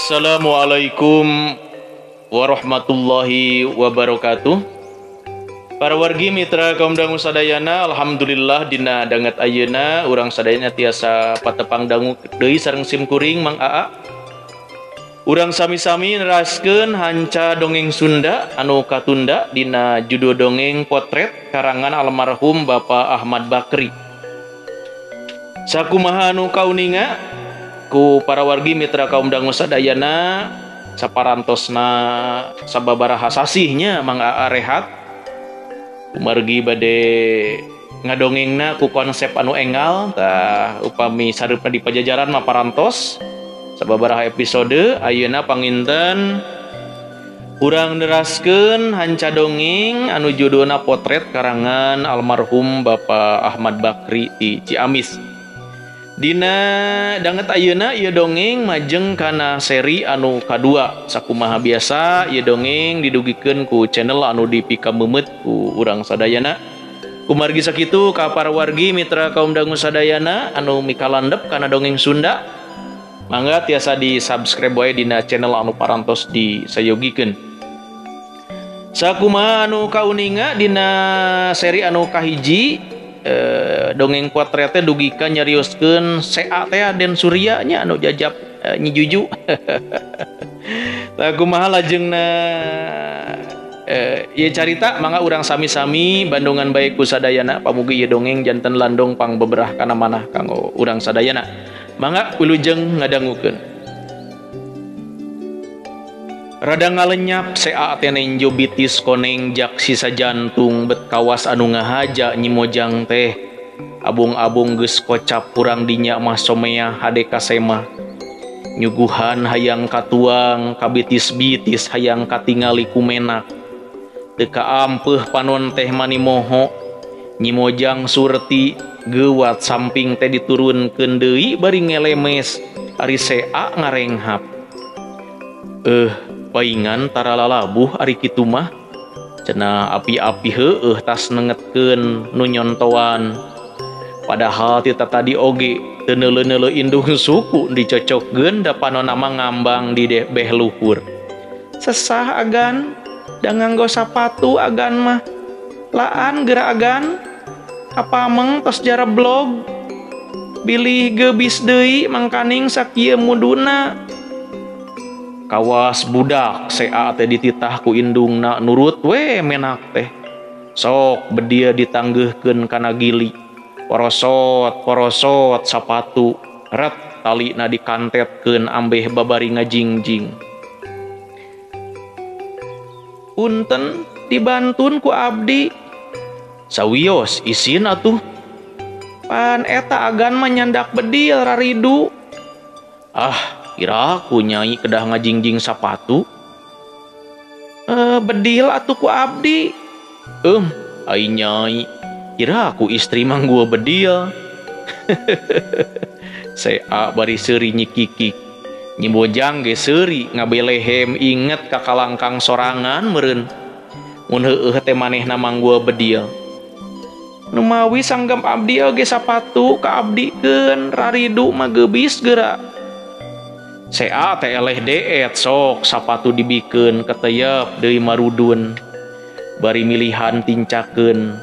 Assalamualaikum warahmatullahi wabarakatuh. Para wargi mitra kaum dangu sadayana, alhamdulillah dina danget ayeuna urang sadayana tiasa patepang dangu deui sareng sim kuring Mang Aa. Urang sami-sami neraskeun hanca dongeng Sunda anu katunda dina judul dongeng potret karangan almarhum Bapak Ahmad Bakri. Sakumaha anu kauninga ku para wargi mitra kaum dangu sadayana, saparantosna sababaraha sasihnya Mang Aa rehat kumargi bade ngadongengna ku konsep anu engal. Tah upami sareupna di Pajajaran mah parantos sababaraha episode. Ayeuna panginten urang neraskeun hanca dongeng anu judulna potret karangan almarhum Bapak Ahmad Bakri di Ciamis. Dina danget ayeuna ieu dongeng majeng kana seri anu kadua. Sakumaha biasa ieu dongeng didugikeun ku channel anu dipikameumeut ku urang sadayana. Kumargi sakitu ka para wargi mitra kaum dangu sadayana anu mikalandep kana dongeng Sunda, mangga tiasa di subscribe wae dina channel anu parantos disayogikeun. Sakumaha anu kauninga dina seri anu kahiji, dongeng potretnya dugika nyarioskeun CA teh Den Surya nya anu jajap Nyi Juju. Tah kumaha lajengna ieu carita, mangga urang sami-sami bandongan bae ku sadayana. Pamugi ieu dongeng janten landong pangbeberah kana manah kanggo urang sadayana. Mangga wilujeng ngadangukeun. Rada ngalenyap CA teh nenjo bitis koneng jak sisa jantung bet kawas anu ngahaja Nyi Mojang teh. Abung-abung geus kocap kurang dinya mah somea hade kasema. Nyuguhan hayang katuang kabitis-bitis hayang katingali kumenak. Teu kaampeuh panon teh mani moho. Nyi Mojang surti geuwat samping teh diturunkeun deui bari ngelemes ari CA ngarenghap. Paingan tara lalabuh ari kitu mah cenah api-api heueuh tas nengetkeun nu nyontoan. Padahal ti tadi oge teu neuleu-neuleu indung suku dicocokkeun da panonna mah ngambang di beh luhur. Sesah agan da nganggo sapatu agan mah laan geura agan kapameng tos jara blog bilih geubis deui mangkaning sakieu muduna. Kawas budak CA teh dititah ku indungna nurut we menak teh. Sok bedia ditanggeuhkeun kana gili. Porosot porosot sapatu ret talina dikantetkeun ambeh babari ngajingjing. Punten dibantun ku abdi. Sawios isin atuh. Pan eta agan mah nyandak bedil raridu. Ah, kira aku nyai kedah ngajingjing sapatu. Bedil atuh ku abdi. Ai nyai, kira aku istri mang gua bedil. CA bari seuri nyikikik. Nyi Mojang ge seuri ngabelehem inget ka kalangkang sorangan meureun. Mun heueuh teh manehna mang gua bedil. Numawi sanggam abdi oge sapatu ka abdikeun raridu mah geubis geura. CA teh eleh deet sok sapatu dibikeun keteyep deui marudun. Bari milihan tincakeun.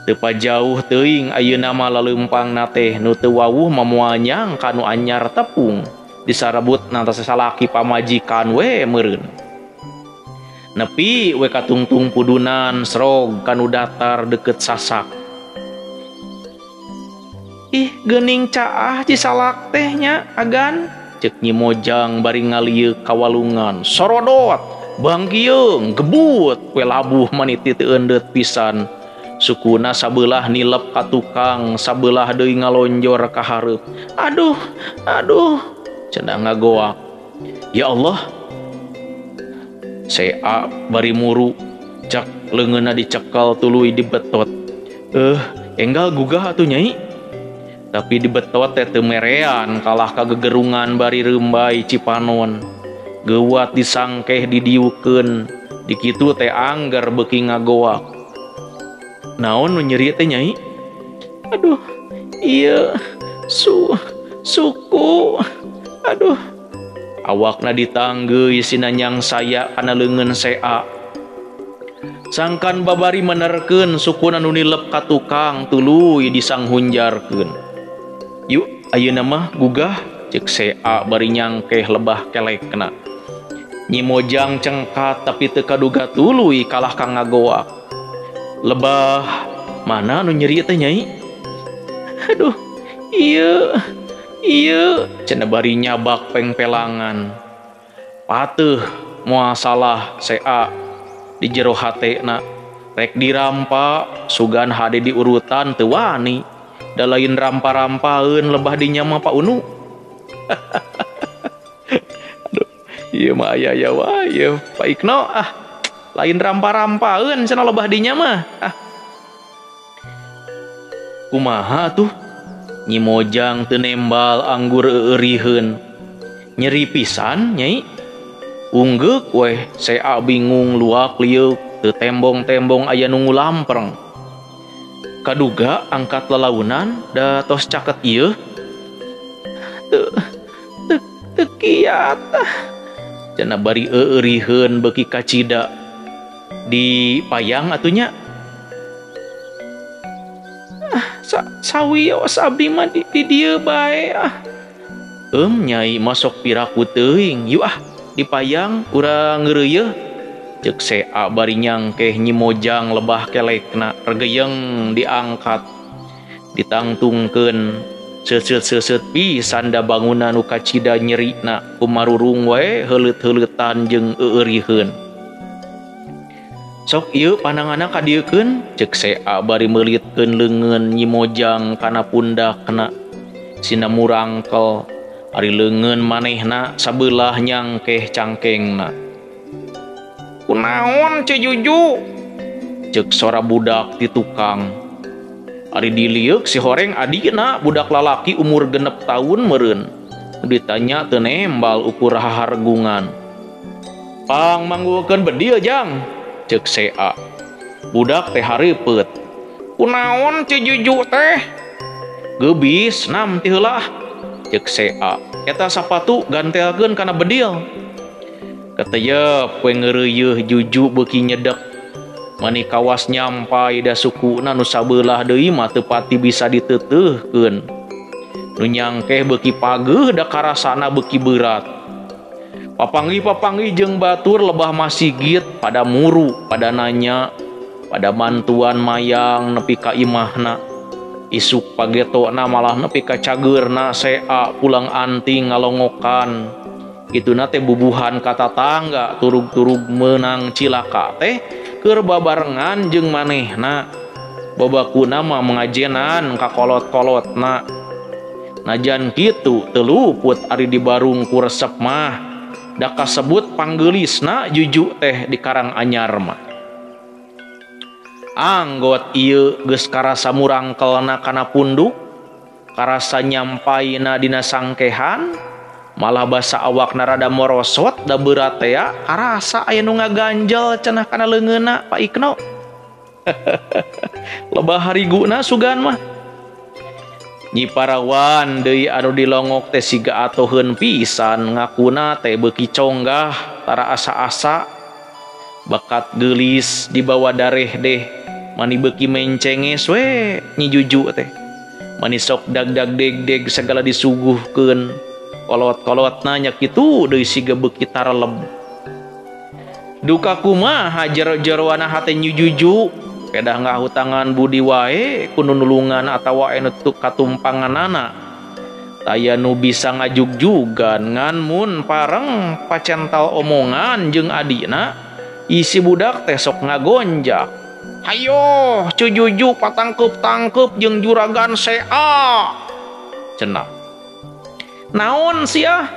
Teu pajauh teuing ayeuna mah laleumpangna teh nu teu wawuh mah moal nyang ka nu anyar tepung. Disarebut nantos salaki pamajikan we meureun. Nepi we katungtung pudunan srog kanu datar deket sasak. Ih geuning caah cisalak teh nya agan. Cek Nyi Mojang bari ngalieuk kawalungan. Sorodot bangkieung gebut we labuh maniti teu eundeut pisan. Sukuna sabelah nilep ka tukang, sabelah deui ngalonjor ka hareup. Aduh, aduh, cenah ngagoak. Ya Allah. CA bari muru, cak leungeunna dicekel tuluy dibetot. Enggal gugah atuh nyai. Tapi dibetot teh teu merean kalah kagegerungan bari reumbai cipanon. Geuwat disangkeh didiukeun, dikitu teh angger beuki ngagoak. Naon nu nyeri teh nyai? Aduh, ieu suku. Aduh. Awakna ditanggeui sinanyang saya kana leungeun sea. Sangkan babari menerkeun sukuna nu nilep ka tukang tuluy disanghunjarkeun. Yuk ayeuna mah gugah ceuk sea bari nyangkeh lebah kelekna. Nyi Mojang cengkat tapi teu kaduga tuluy kalah ka ngagoak. Lebah mana nu nyeri teh nyai? Aduh, ieu ieu cenah bari nyabak pengpelangan. Pateuh moal salah sea di jero hatena. Rek dirampa sugan hade diurutan teu wani. Da lain rampa-rampaeun lebah dinya mah Pak Unu. Aduh, ieu mah aya-aya wae ieu Pak Ikno ah. Lain rampa-rampaeun cenah lebah dinya mah. Ah. Kumaha tuh? Nyi Mojang teu nembal anggur euriheun. Nyeri pisan nyai. Unggeuk weh sea bingung luak lieuk teu tembong-tembong aya nu ngulampreng. Kaduga angkat lalaunan da tos caket ieu. Teu teu teu kiat ah. Cenah bari euriheun beuki kacida. Di payang atunya. Ah, sawios abdi mah di dieu bae ah. Nyai masok piraku teuing. Yuk ah, di payang urang ngeureuyeuh. Ceuk sea bari nyangkeh Nyi Mojang lebah kelekna regeyeng diangkat. Ditangtungkeun seuseut-seuseut pisan da bangunan nu kacida nyerina kumarurung wae heuleut-heuleutan jeung euriheun. Sok ieu pananganna kadieukeun ceuk sea bari meulitkeun leungeun Nyi Mojang kana pundakna. Sina murangkel ari leungeun manehna sabeulah nyangkeh cangkengna. Kunaon Ceu Juju? Ceuk sora budak ti tukang. Ari dilieuk si horeng adina budak lalaki umur 6 tahun meureun. Ditanya teu nembal ukur hahargungan. Pang manggukeun bedil jang. Ceuk sea. Budak teh hareupeut. Kunaon Ceu Juju teh? Geubis nam ti heula. Ceuk sea. Eta sapatu gantelkeun kana bedil. Kateyep we ngeureuyeuh Juju beuki nyedek. Mani kawas nyampai da sukuna nu sabelah deui mah teu pati bisa diteuteuhkeun. Nu nyangkeh beuki pageuh da karasana beuki berat. Papanggih-papanggih jeung batur lebah masigit pada muru, pada nanya, pada mantuan mayang nepi ka imahna. Isuk pagetona malah nepi ka cageurna sea pulang anting ngalongokan. Kituna teh bubuhan ka tatangga turug-turug meunang cilaka teh keur babarengan jeung manehna. Babakuna mah mengajenan ka kolot-kolotna. Najan kitu teu luput ari dibarung ku resep mah. Da kasebut panggeulisna Juju teh di Karanganyar mah. Anggot ieu geus karasa murangkelna kana punduk, karasa nyampaina dina sangkehan, malah basa awakna rada morosot da beurat tea, karasa aya nu ngaganjel cenah kana leungeunna Pak Ikno. Lebah hariguna sugan mah. Nyi Parawan deui anu dilongok teh siga atoheun pisan ngakuna teh beuki conggah tara asa-asa bakat geulis dibawa dareh deh mani beuki mencenges we Nyi Juju teh mani sok dag-dag deg-deg segala disuguhkeun kolot-kolotna nya kitu deui siga beuki tareleb. Duka kumaha jero-jeroana hate Nyi Juju kedah ngahutangan budi wae ku nulungan atawa anu katumpanganana. Taya nu bisa ngajugjugan ngan mun pareng pacental omongan jeung adina isi budak teh sok ngagonjak. Hayo Ceu Juju patangkeup-tangkeup jeung juragan sea. Cenah. Naon sia?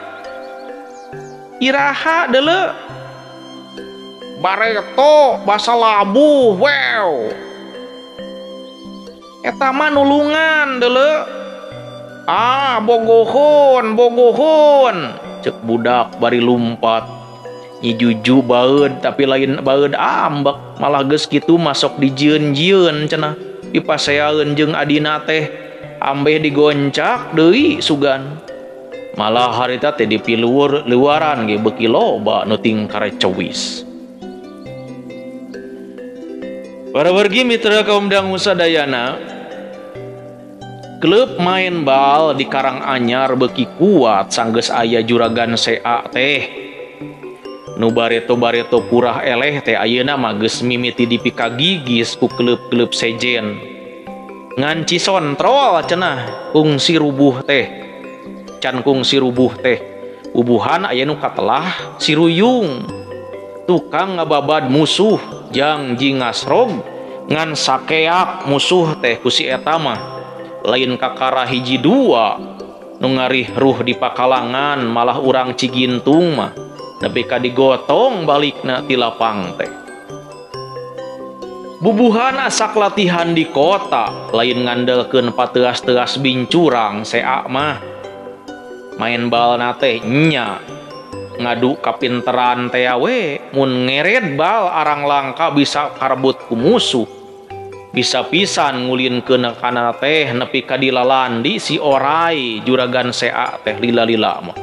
Iraha deuleu. Bareto basa labuh wew. Eta mah nulungan deuleu. Ah bogohon bogohon ceuk budak bari lumpat. Nyi Juju baeud tapi lain baeud ambek malah geus kitu masok dijieun-jieun cenah dipaseaeun jeung adina teh ambeh digoncak deui sugan. Malah harita teh dipiluur luaran ge beuki loba nu tingkar cewis. Para wargi mitra kaum dangu sadayana, klub main bal di Karanganyar beuki kuat sanggeus aya juragan CA teh. Nu bareto-bareto purah eleh teh ayeuna mah geus mimiti dipikagigis ku klub-klub sejen. Ngan cisontrol cenah kungsi rubuh teh. Can kungsi rubuh teh. Ubuhan aya nu katelah siruyung. Tukang ngababad musuh jang jingasrog ngan sakeak musuh teh ku si eta mah. Lain kakara hiji dua nu ngarih ruh di pakalangan malah urang Cigintung mah nepi ka digotong balikna ti lapang teh. Bubuhan asak latihan di kota lain ngandelkeun pateas-teas bincurang sea mah. Main balna teh nya ngadu kapinteran teh we mun ngered bal arang langka bisa karbut ku musuh. Bisa pisan ngulinkeun kana teh nepi ka dilalandi si orai juragan sea teh lila-lila mah.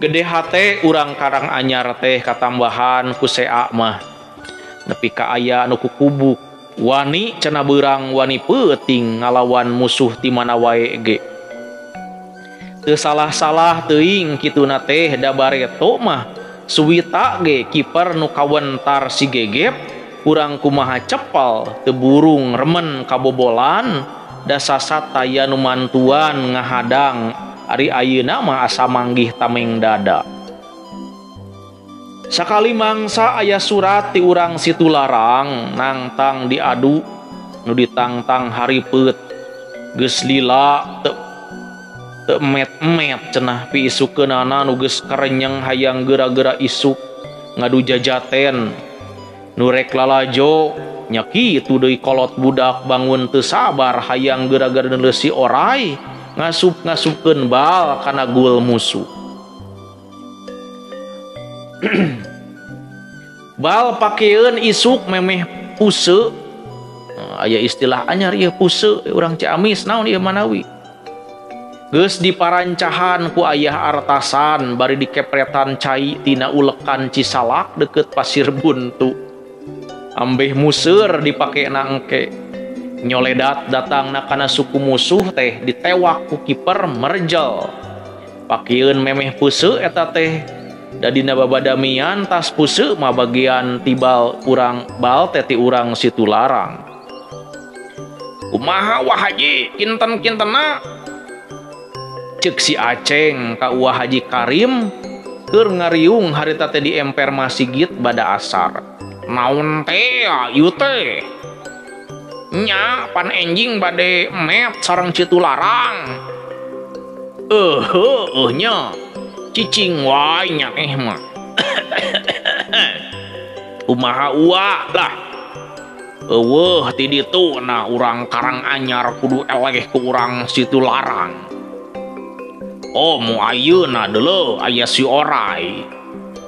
Gede hate urang Karanganyar teh katambahan ku sea mah. Nepi ka aya nu kukubuk wani cenah beurang wani peuting ngalawan musuh ti mana wae ge. Teu salah-salah teuing kituna teh da bareto mah suwita ge kiper nu kawentar si gegep kurang kumaha cepal teu burung remen kabobolan da sasat taya nu mantuan ngahadang ari ayeuna mah asa manggih tameng dada. Sakali mangsa aya surat ti urang Sitularang nangtang diadu nu ditangtang haripeut geus lila teu met-met cenah piisukeunana nu geus karenyeng hayang geura-geura isuk ngadu jajaten nu rek lalajo nya kitu deui kolot budak bangun teu sabar hayang geura-geura neuleuh si orai ngasup-ngasupkeun bal kana gul musuh. Bal pakeun isuk memeh puse. Aya istilah anyar ieu puse urang Ciamis naon ieu manawi. Geus diparancahan ku ayah artasan bari dikepretan cai tina ulekan Cisalak deket Pasir Buntu. Ambeh museur dipakena engke. Nyoledat datangna kana suku musuh teh ditewak ku kiper merjel. Pakeun memeh puse eta teh dadina babadamian tas puse mah bagian tibal urang bal teh ti urang Sitularang. Kumaha Wah Haji kinten-kintena? Ceuk si Aceng ka Wah Haji Karim keur ngariung harita teh di emper masigit bada asar. Naon teh ieu teh? Nya pan enjing bade met sareng Sitularang. Heuh nya. Cicing wae nya eh mah. Kumaha uwa lah. Eueuh ti ditu na urang Karanganyar kudu eleh ku urang Sitularang. Oh mu ayeuna deuleu aya si orai.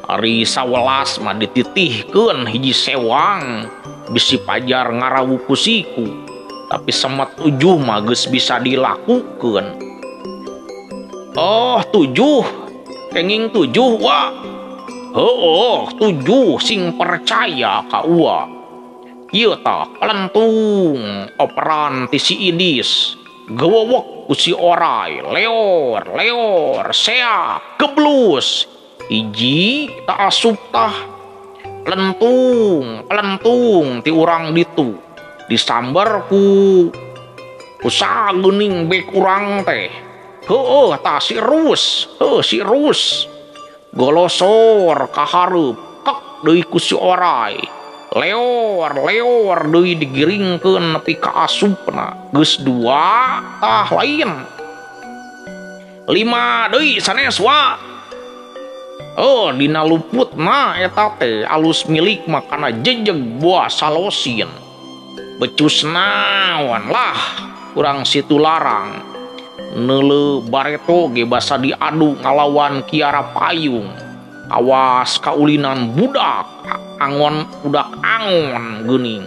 Ari 11 mah dititihkeun hiji sewang bisi pajar ngarawu ku siku. Tapi semet 7 mah geus bisa dilakukeun. Oh 7 kenging 7 wa. Heueuh 7 sing percaya ka uwa. Ieu tah kalentung operan ti si Idis. Gewewek ku si orai, leor, leor, seak, geblus. Hiji tak asup tah. Lentung, lentung ti urang ditu. Disambar ku sageuning bek urang teh. Heueuh tah si Rus, heuh si Rus. Golosor ka hareup, kek deui ku si orai. Leor, leor deui digiringkeun nepi ka asupna. Geus 2 tah lain. 5 deui sanes wa. Oh dina luputna eta teh alus milik mah kana jejeg buah salosin. Becus naon lah urang Sitularang. Neuleuh bareto ge basa diadu ngalawan Kiara Payung. Awas kaulinan budak angon budak angon geuning.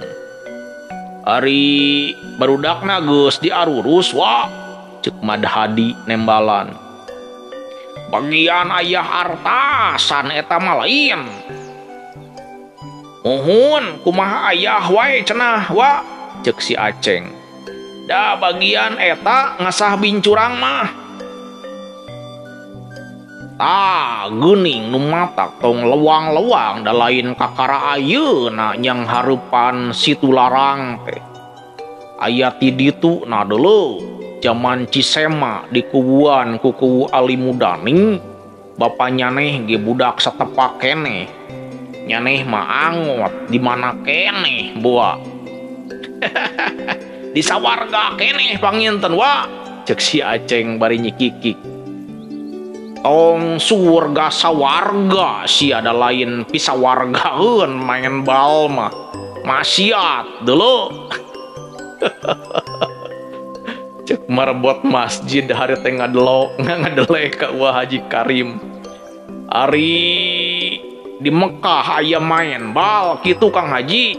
Ari barudakna geus diarurus wa ceuk Madhadi nembalan. Bagian ayah artasan eta mah lain. Muhun kumaha ayah wae cenah wa cek si Aceng. Da bagian eta ngasah bincurang mah. Tah geuning nu matak tong lewang-lewang da lain kakara ayeuna nyang hareupan Situ Larang teh. Aya ti ditu na deuleu. Jaman Cisema di kubuan ku kuwu Ali Mudani, bapa nyaneh ge budak satepak keneh. Nyaneh mah angot di mana keneh boa. Di sawarga keneh panginten wa, cek si Aceng bari nyikikik. Tong surga sawarga si ada lain pisawargaeun main bal mah. Maksiat deuleu. Cek marbot masjid hari teh ngadelok ngadelek ka Wah Haji Karim. Ari di Mekah aya main bal kitu Kang Haji.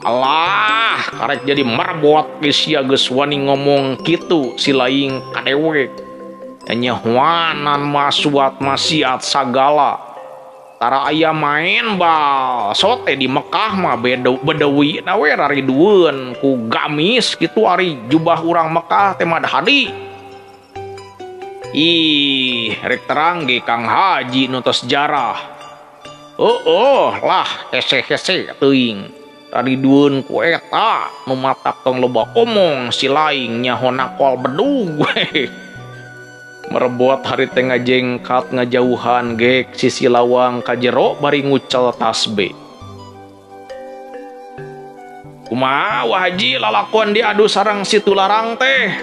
Alah karek jadi marbot geus sia geus wani ngomong kitu si laing kadewek. Nyahuanan masuat maksiat sagala. Tara aya main bal sote di Mekah mah bedewi na we raridueun ku gamis kitu ari jubah urang Mekah teh mah hadi. Ih, rek terang ge Kang Haji nu tos jarah. Oh, lah hese-hese teuing. Raridueun ku eta nu matak tong loba omong si laing nyaho nakol bedug we. Merebot hari teh ngajengkat ngajauhan gek sisi lawang ka jero bari ngucal tasbih. Kumaha Wah Haji lalakon diadu sareng Situ Larang teh?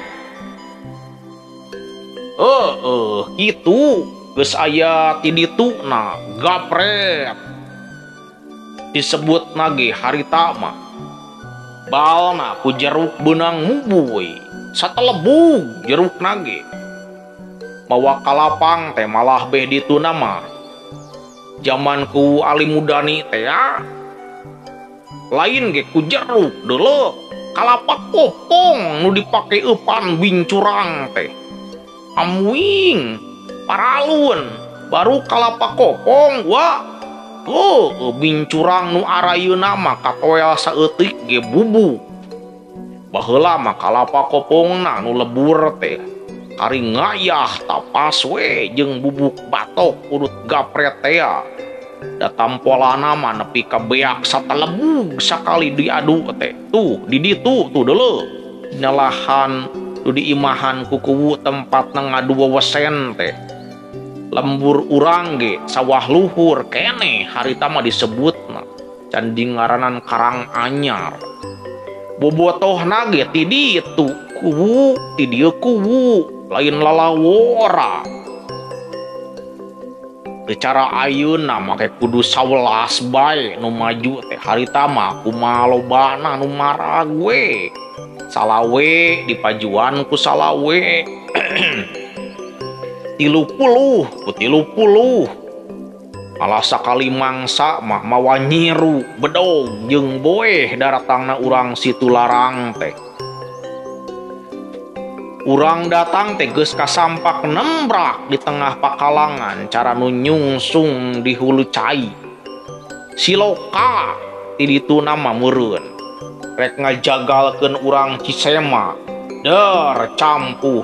Kitu geus aya ti dituna gapret. Disebut nage harita mah. Balna ku jeruk beunang mubuy, satelebug jeruk nage. Mawa kalapang teh malah beh dituna mah. Jaman ku Ali Mudani teh ya. Lain ge ku jeruk deuleu, kalapa kopong nu dipake eupan bincurang teh. Amuing, paralun, baru kalapa kopong wa. Oh, bincurang nu arayeuna mah katoel saeutik ge bubu. Baheula mah kalapa kopongna nu lebur teh. Kari ngayah tapas we jeung bubuk batok urut gapret tea. Da tampolana mah nepi ka beak satelebug sakali diadu teh. Tuh di ditu tuh deuleu. Dina lahan nu diimahan ku kuwu tempatna ngadu wewesen teh. Lembur urang ge sawah luhur keneh harita mah disebutna can dingaranan Karang Anyar. Bobotohna ge ti ditu kuwu ti dieu kuwu lain lalawora. Secara ayeuna make kudu 11 bae nu maju teh harita mah kumaha lobana nu marag we. Salawe dipajuan ku salawe. 30 ku 30. Malah sakali mangsa mah mawa nyiru bedog jeung boeh daratangna urang Situ Larang teh. Urang datang teh geus kasampak nembrak di tengah pakalangan cara nu nyungsung di hulu cai. Siloka ti dituna mah meureun. Rek ngajagalkeun urang Cisema. Der campuh.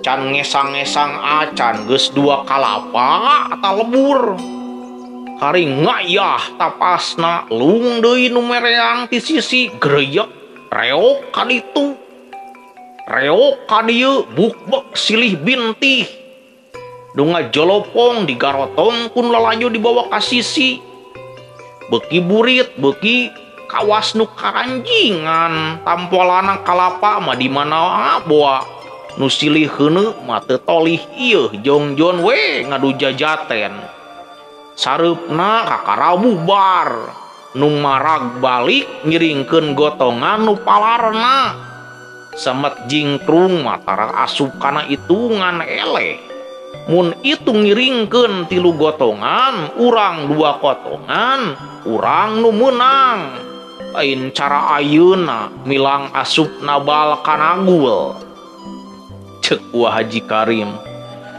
Can ngesang-ngesang acan geus dua kalapa talebur. Kari ngayah tapasna lung deui nu mereang ti sisi greyek reok ka ditu. Reok ka dieu bukbek silih bintih. Nu ngajolopong digarotong ku nu lalajo dibawa ka sisi. Beuki burit beuki kawas nu karanjingan tampolana kalapa mah di mana boa. Nu silih heuneu mah teu tolih ieu jongjon we ngadu jajaten. Sareupna kakara bubar. Nu marag balik ngiringkeun gotongan nu palarna. Samet jingkrung mah tara asup kana itungan eleh. Mun itu ngiringkeun 3 gotongan, urang 2 kotongan, urang nu meunang. Lain cara ayeuna milang asup nabal kanagul. Cek Wah Haji Karim.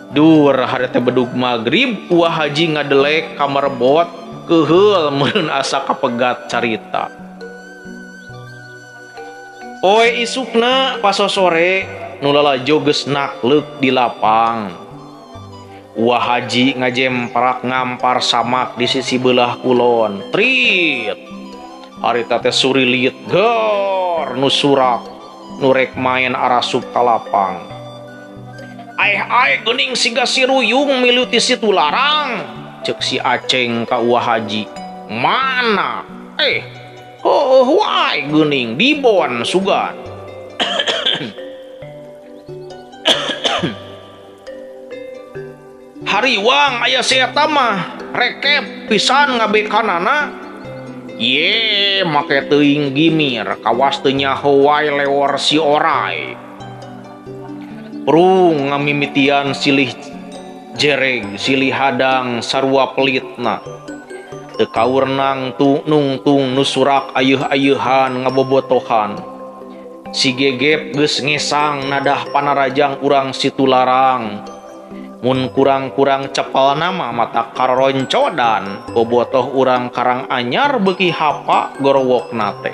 Dur hari teh bedug magrib Uwa Haji ngadelek kamar bot keuheul meureun asa kapegat carita. Poe isukna pasosore nu lalajo geus nakleuk di lapang. Uwa Haji ngajemprak ngampar samak di sisi beulah kulon. Trit. Harita teh surilit gor nu surak nu rek main arasup ka lapang. Aeh-aeh geuning siga si Ruyung milu ti Situ Larang, ceuk si Aceng ka Uwa Haji. Mana? Heueuh wae geuning dibon sugan. Hariwang aya si eta mah rekep pisan ngabekanana. Ye make teuing gimir kawas teu nyaho wae lewor si orai. Prung ngamimitian silih jereg silih hadang sarua pelitna. Teu kaurnang tu nungtung nu surak ayeuh-ayeuhan ngabobotohan. Si Gegep geus ngesang nadah panarajang urang Situ Larang. Mun kurang-kurang cepel nama mata karoncodan bobotoh urang Karang Anyar beuki hapa gorowokna teh.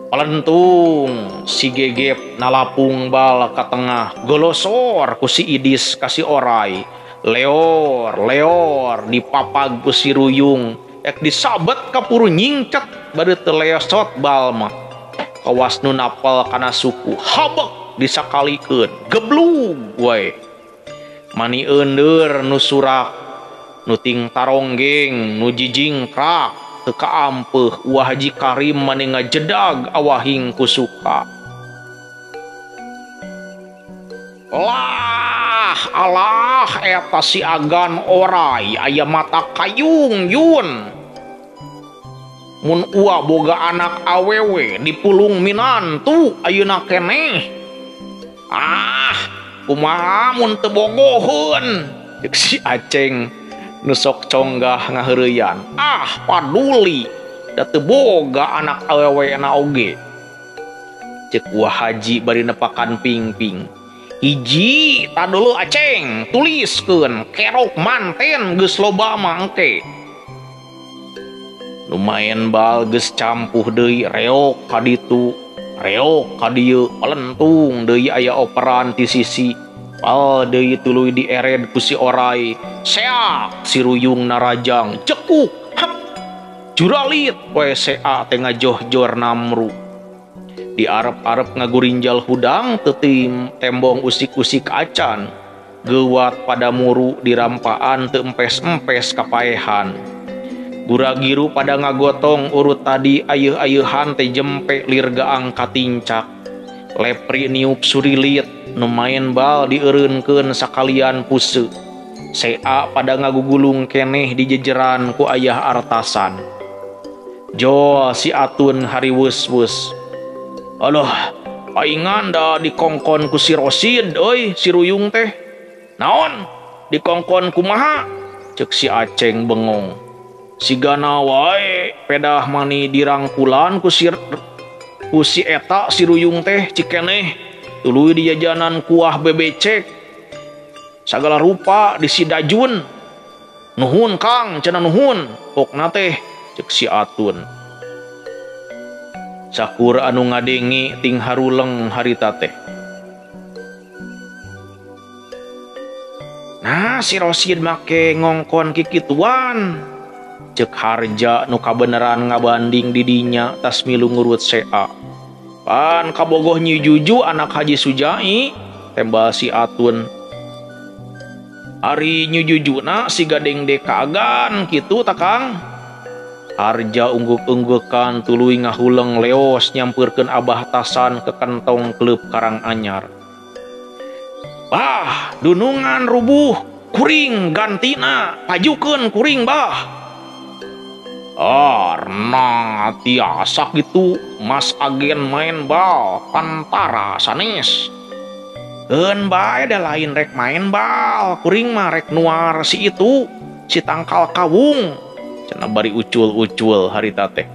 Palentung si Gegep nalapung bal ka tengah golosor ku si Idis ka si Orai. Leor leor dipapag ku si Ruyung ek disabet kapuru nyingcet bade teu leosot bal mah. Kawas nu napel kana suku habek disakalikeun geblug wae. Mani eundeur nu surak nu ting taronggeng nu jijingkrak teu kaampeuh Uwa Haji Karim mani ngajedag awahing ku suka. Lah alah eta si Agan orai aya mata kayung yun. Mun Uwa boga anak awewe dipulung minantu ayeuna keneh. Ah kumaha mun teu bogoheun ceuk si Aceng nu sok conggah ngaheureyan. Ah paduli da teu boga anak awewe na oge ceuk Uwa Haji bari nepakan pingping. Hiji tadulu Aceng tuliskeun kerok manten geus loba mah engke. Nu maen bal geus campuh deui reok ka ditu reok ka dieu palentung deui aya operan ti sisi pal deui tuluy diered ku si Orai. Seak si Ruyung narajang cekuk hap juralit we sea teh ngajohjor namru. Diarep-arep ngagurinjal hudang teu tembong usik-usik acan geuwat pada muru dirampaan teu empes-empes kapaehan. Guragiru pada ngagotong urut tadi ayeuh-ayeuhan teh jempe lir gaang katincak. Lepri niup surilit nu maen bal dieureunkeun sakalian puse. Sea pada ngagugulung keneh di jejeran ku ayah artasan. Jo si Atun hariweus-weus. Alah, paingan da dikongkon ku si Rosid euy si Ruyung teh. Naon? Dikongkon kumaha? Ceuk si Aceng bengong. Sigana wae pedah mani dirangkulan ku si eta si Ruyung teh cikeneh tuluy di jajanan kuah bebecek sagala rupa di si Dajun. Nuhun Kang cenah nuhun pokna teh ceuk si Atun. Sakur anu ngadenge ting haruleng harita teh. Nah si Rosid make ngongkon kikituan ceuk Harja nu kabeneran ngabanding didinya tas milu ngurut sea. Pan kabogoh Nyi Juju anak Haji Sujai tembal si Atun. Ari Nyi Jujuna si gadeng dekagan kitu ta Kang. Harja ungguk-unggukan tuluy ngahuleng leos nyampeurkeun Abah Tasan ke kentong klub Karang Anyar. Bah dunungan rubuh kuring gantina pajukeun kuring bah. Arna tiasa gitu mas agen main bal pantara sanes. Eun bae da lain rek main bal kuring mah rek nuar si itu si tangkal kawung cenah bari ucul-ucul harita teh.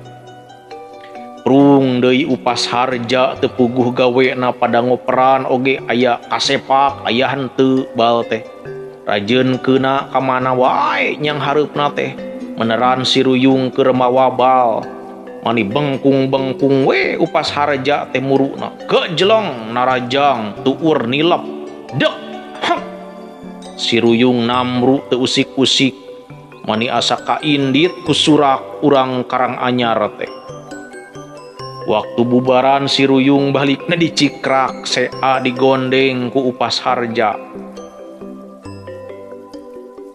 Prung deui upas Harja teu puguh gawena pada ngoperan oge aya kasepak aya henteu bal teh. Rajeun keuna ka mana wae nyang hareupna teh meneran si Ruyung keur mawabal. Mani bengkung-bengkung we Upas Harja teh muruna. Kejelong narajang tuur nilep. Dek hek. Si Ruyung namru teu usik-usik. Mani asa kaindit ku surak urang Karanganyar teh. Waktu bubaran si Ruyung balikna dicikrak sea digondeng ku Upas Harja.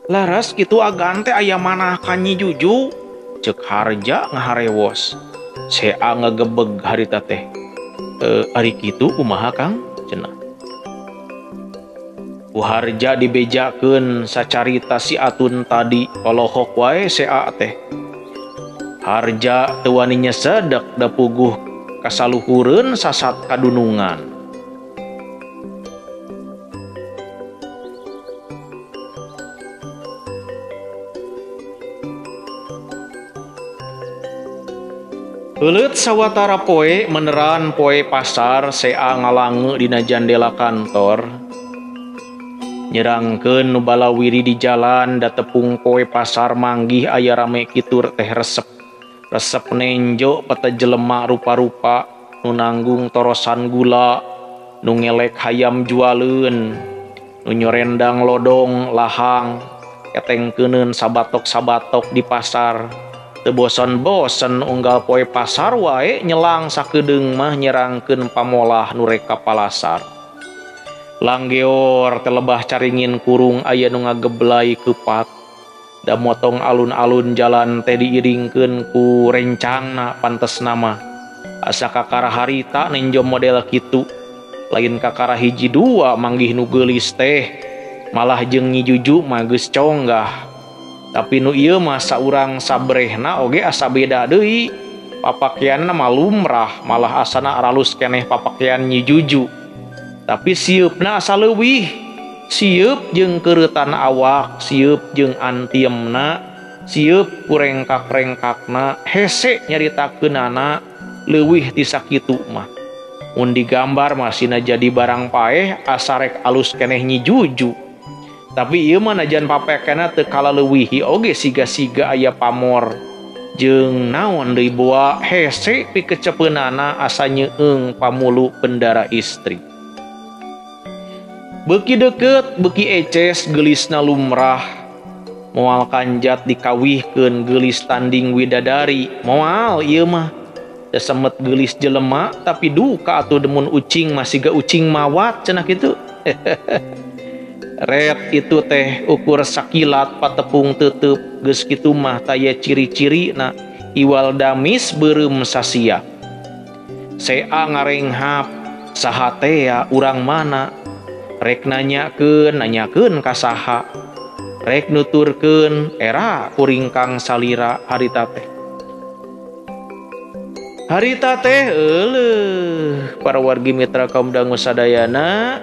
Laras kitu agan teh aya manah ka Nyi Juju? Ceuk Harja ngaharewos. Sea ngagebeg harita teh. Ari kitu kumaha Kang? Cenah. Ku Harja dibejakeun sacarita si Atun tadi polohok wae sea teh. Harja teu wani nyesedek da puguh kasaluhureun sasat kadunungan. Heuleut sawatara poe meneran poe pasar sea ngalange dina jandela kantor. Nyerangkeun nu balawiri di jalan da tepung poe pasar manggih aya rame kitur teh resep. Resep nenjo peta jelema rupa-rupa nu nanggung torosan gula, nu ngelek hayam jualeun, nu nyorendang lodong lahang, ketengkeuneun sabatok-sabatok di pasar. Teu bosen-bosen unggal poe pasar wae nyelang sakedeung mah nyerangkeun pamolah nu rek ka palasar. Langgeor teh lebah caringin kurung aya nu ngageblay keupat. Da motong alun-alun jalan teh diiringkeun ku rencangna pantesna mah. Asa kakara harita nenjo model kitu. Lain kakara hiji dua manggih nu geulis teh. Malah jeung Nyi Juju mah geus conggah. Tapi nu ieu mah saurang sabrehna oge asa beda deui. Papakeanna mah lumrah, malah asana aralus keneh papakean Nyi Juju. Tapi sieupna asa leuwih. Sieup jeung keuretan awak, sieup jeung antiemna, sieup ku rengkak-rengkakna, hese nyaritakeunana leuwih ti sakitu mah. Mun digambar mah sina jadi barang paeh asa rek alus keneh Nyi Juju. Tapi ieu mah najan papakeanna teu kalaleuwihi oge siga-siga aya pamor. Jeung naon deui boa hese pikecepeunana asa nyeung pamulu bendara istri. Beuki deukeut, beuki eces geulisna lumrah. Moal kanjat dikawihkeun geulis tanding widadari. Moal ieu mah. Da semet geulis jelema tapi duka atuh demun ucing mah siga ucing mawat cenah kitu. Ret itu teh ukur sakilat patepung teuteup geus kitu mah taya ciri-cirina iwal damis beureum sasia. Sea ngarenghap saha tea urang mana? Rek nanyakeun, nanyakeun ka saha? Rek nuturkeun era kuringkang salira harita teh. Harita teh euleuh para wargi mitra kaum dangu sadayana.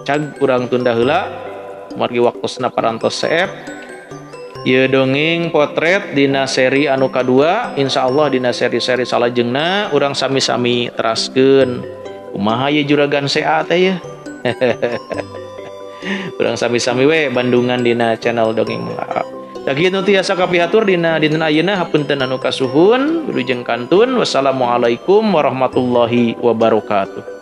Cag kurang tunda heula margi waktosna parantos seep. Ieu dongeng potret dina seri anu kadua, insyaallah dina seri-seri salajengna urang sami-sami teraskeun. Kumaha ye juragan sea teh ye. Urang sami-sami we bandungan dina channel dongeng Mang Aa. Sakitu tiasa kapihatur dina dinten ayeuna hapunten anu kasuhun, wilujeng kantun. Wassalamualaikum warahmatullahi wabarakatuh.